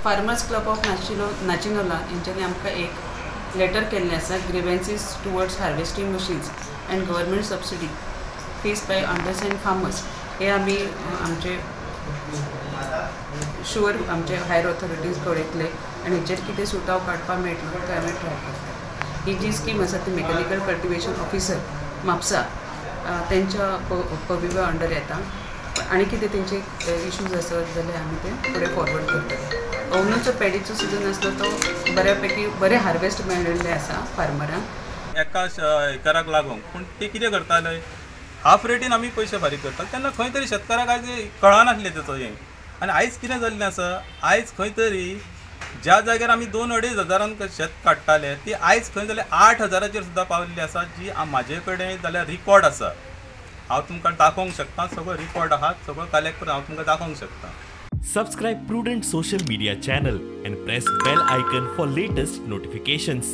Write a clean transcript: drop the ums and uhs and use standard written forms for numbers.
Farmers club of नाचिनोला हेंच्यांनी आमकां एक लेटर केल्लें आसा, grievances towards harvesting machines and government subsidy fees by undersigned farmers. हे आमी आमचे शुअर आमचे हायर ऑथॉरिटीज कळयतले आनी हेचेर कितें सुटाव काडपाक मेळटलो ते आमी ट्राय करतले. ही जी स्कीम आसा ती मेकॅनिकल कल्टिवेशन ऑफिसर म्हापसा तेंच्या पविवा अंडर येता आनी कितें तेंचे इश्यूज आसत जाल्यार आमी ते फुडें फॉरवर्ड करतले. अंदूचो पेडीचो सिजन आसलो तो बऱ्या पैकी बरें हार्वेस्ट मेळिल्लें आसा फार्मरांक. एका एकराक लागूंक पूण ते कितें करताले, हाफ रेटीन आमी पयशे फारीक करताले. तेन्ना खंय तरी शेतकाराक आयज कळनासलें तेचो हें. आनी आयज कितें जाल्लें आसा, आयज खंय तरी ज्या जाग्यार आमी 2-2.5 हजारान शेत काडटाले ती आयज खंय जाल्यार 8 हजाराचेर सुद्दां पाविल्ली आसा, जी म्हाजे कडेन जाल्यार रिकॉर्ड आसा. हांव तुमकां दाखोवंक शकता, सगळो रिकॉर्ड आहा, सगळो कलेक्ट करून हांव तुमकां दाखोवंक शकता. Subscribe Prudent social media channel and press bell icon for latest notifications.